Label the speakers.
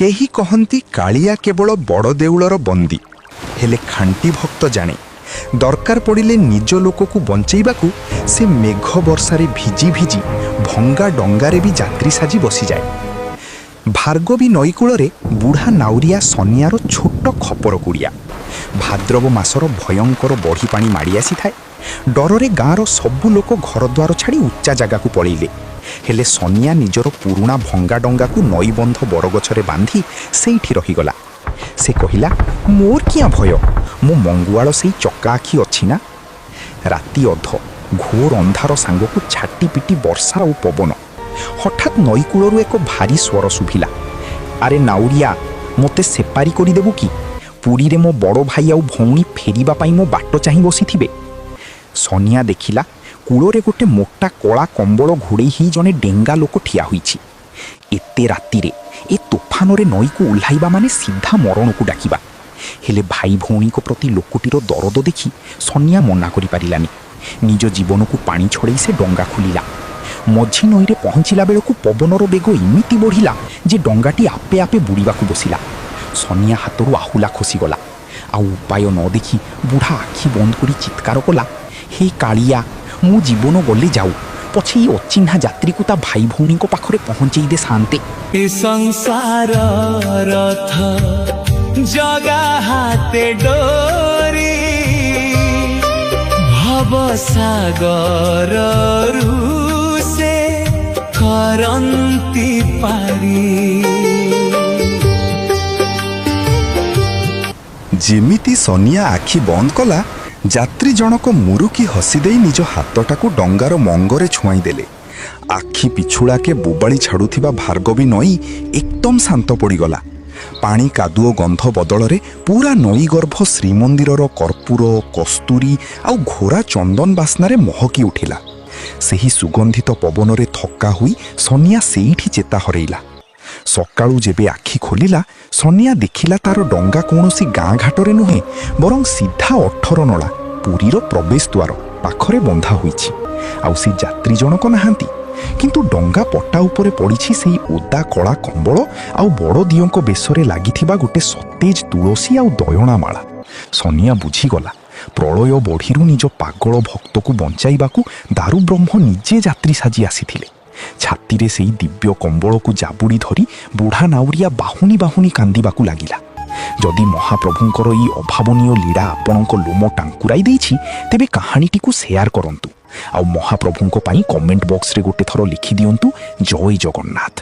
Speaker 1: କେହି କହନ୍ତି କାଳିଆ କେବଳ ବଡ଼ ଦେଉଳର ବନ୍ଦୀ। ହେଲେ ଖାଣ୍ଟି ଭକ୍ତ ଜାଣେ, ଦରକାର ପଡ଼ିଲେ ନିଜ ଲୋକକୁ ବଞ୍ଚେଇବାକୁ ସେ ମେଘ ବର୍ଷାରେ ଭିଜି ଭିଜି ଭଙ୍ଗା ଡଙ୍ଗାରେ ବି ଯାତ୍ରୀ ସାଜି ବସିଯାଏ। ଭାର୍ଗବୀ ନଈକୂଳରେ ବୁଢ଼ା ନାଉରିଆ ସନିଆର ଛୋଟ ଖପର କୁଡ଼ିଆ। ଭାଦ୍ରବ ମାସର ଭୟଙ୍କର ବଢ଼ି ପାଣି ମାଡ଼ି ଆସିଥାଏ। ଡରରେ ଗାଁର ସବୁ ଲୋକ ଘରଦ୍ୱାର ଛାଡ଼ି ଉଚ୍ଚା ଜାଗାକୁ ପଳେଇଲେ। ହେଲେ ସନିଆ ନିଜର ପୁରୁଣା ଭଙ୍ଗା ଡଙ୍ଗାକୁ ନଈବନ୍ଧ ବରଗଛରେ ବାନ୍ଧି ସେଇଠି ରହିଗଲା। ସେ କହିଲା, ମୋର କିଆଁ ଭୟ? ମୋ ମଙ୍ଗୁଆଳ ସେଇ ଚକା ଆଖି ଅଛି ନା। ରାତି ଅଧ, ଘୋର ଅନ୍ଧାର ସାଙ୍ଗକୁ ଛାଟି ପିଟି ବର୍ଷା ଆଉ ପବନ। ହଠାତ୍ ନଈକୂଳରୁ ଏକ ଭାରୀ ସ୍ୱର ଶୁଭିଲା, ଆରେ ନାଉରିଆ, ମୋତେ ସେପାରି କରିଦେବୁ କି? ପୁରୀରେ ମୋ ବଡ଼ ଭାଇ ଆଉ ଭଉଣୀ ଫେରିବା ପାଇଁ ମୋ ବାଟ ଚାହିଁ ବସିଥିବେ। ସନିଆ ଦେଖିଲା, କୂଳରେ ଗୋଟେ ମୋଟା କଳା କମ୍ବଳ ଘୋଡ଼େଇ ହେଇ ଜଣେ ଡେଙ୍ଗା ଲୋକ ଠିଆ ହୋଇଛି। ଏତେ ରାତିରେ ଏ ତୋଫାନରେ ନଈକୁ ଓହ୍ଲାଇବା ମାନେ ସିଧା ମରଣକୁ ଡାକିବା। ହେଲେ ଭାଇ ଭଉଣୀଙ୍କ ପ୍ରତି ଲୋକଟିର ଦରଦ ଦେଖି ସନିଆ ମନା କରିପାରିଲାନି। ନିଜ ଜୀବନକୁ ପାଣି ଛଡ଼େଇ ସେ ଡଙ୍ଗା ଖୋଲିଲା। ମଝି ନଈରେ ପହଞ୍ଚିଲା ବେଳକୁ ପବନର ବେଗ ଏମିତି ବଢ଼ିଲା ଯେ ଡଙ୍ଗାଟି ଆପେ ଆପେ ବୁଡ଼ିବାକୁ ବସିଲା। ସନିଆ ହାତରୁ ଆହୁଲା ଖସିଗଲା। ଆଉ ଉପାୟ ନ ଦେଖି ବୁଢ଼ା ଆଖି ବନ୍ଦ କରି ଚିତ୍କାର କଲା, ହେ କାଳିଆ, ମୋ ଜୀବନ ଗଲେ ଯାଉ, ପଛେ ଏଇ ଅଚିହ୍ନା ଯାତ୍ରୀକୁ ତା ଭାଇ ଭଉଣୀଙ୍କ ପାଖରେ ପହଞ୍ଚେଇ ଦେ ସାନ୍ତେ।
Speaker 2: ଏ ସଂସାର ରଥ ଜଗା ହାତେ ଡୋରି, ଭବ ସାଗରରୁ ସେ କରନ୍ତି ପାରି।
Speaker 1: ଯେମିତି ସନିଆ ଆଖି ବନ୍ଦ କଲା, ଯାତ୍ରୀ ଜଣକ ମୁରୁକି ହସିଦେଇ ନିଜ ହାତଟାକୁ ଡଙ୍ଗାର ମଙ୍ଗରେ ଛୁଆଇଁ ଦେଲେ। ଆଖି ପିଛୁଳାକେ ବୋବାଳି ଛାଡ଼ୁଥିବା ଭାର୍ଗବୀ ନଈ ଏକଦମ ଶାନ୍ତ ପଡ଼ିଗଲା। ପାଣି କାଦୁଅ ଗନ୍ଧ ବଦଳରେ ପୁରା ନଈ ଗର୍ଭ ଶ୍ରୀମନ୍ଦିରର କର୍ପୂର, କସ୍ତୁରୀ ଆଉ ଘୋରା ଚନ୍ଦନ ବାସ୍ନାରେ ମହକି ଉଠିଲା। ସେହି ସୁଗନ୍ଧିତ ପବନରେ ଥକ୍କା ହୋଇ ସନିଆ ସେଇଠି ଚେତା ହରେଇଲା। ସକାଳୁ ଯେବେ ଆଖି ଖୋଲିଲା, ସନିଆ ଦେଖିଲା ତାର ଡଙ୍ଗା କୌଣସି ଗାଁ ଘାଟରେ ନୁହେଁ, ବରଂ ସିଧା ଅଠରନଳା, ପୁରୀର ପ୍ରବେଶ ଦ୍ୱାର ପାଖରେ ବନ୍ଧା ହୋଇଛି। ଆଉ ସେ ଯାତ୍ରୀ ଜଣକ ନାହାନ୍ତି, କିନ୍ତୁ ଡଙ୍ଗା ପଟା ଉପରେ ପଡ଼ିଛି ସେଇ ଓଦା କଳା କମ୍ବଳ ଆଉ ବଡ଼ ଦିଅଙ୍କ ବେଶରେ ଲାଗିଥିବା ଗୋଟେ ସତେଜ ତୁଳସୀ ଆଉ ଦୟଣା ମାଳା। ସନିଆ ବୁଝିଗଲା, ପ୍ରଳୟ ବଢ଼ିରୁ ନିଜ ପାଗଳ ଭକ୍ତକୁ ବଞ୍ଚାଇବାକୁ ଦାରୁବ୍ରହ୍ମ ନିଜେ ଯାତ୍ରୀ ସାଜି ଆସିଥିଲେ। ଛାତିରେ ସେଇ ଦିବ୍ୟ କମ୍ବଳକୁ ଜାବୁଡ଼ି ଧରି ବୁଢ଼ା ନାଉରିଆ ବାହୁନି ବାହୁନି କାନ୍ଦିବାକୁ ଲାଗିଲା। ଯଦି ମହାପ୍ରଭୁଙ୍କର ଏଇ ଅଭାବନୀୟ ଲୀଳା ଆପଣଙ୍କ ଲୋମ ଟାଙ୍କୁରାଇ ଦେଇଛି, ତେବେ କାହାଣୀଟିକୁ ସେୟାର କରନ୍ତୁ ଆଉ ମହାପ୍ରଭୁଙ୍କ ପାଇଁ କମେଣ୍ଟ ବକ୍ସରେ ଗୋଟେ ଥର ଲେଖିଦିଅନ୍ତୁ, ଜୟ ଜଗନ୍ନାଥ।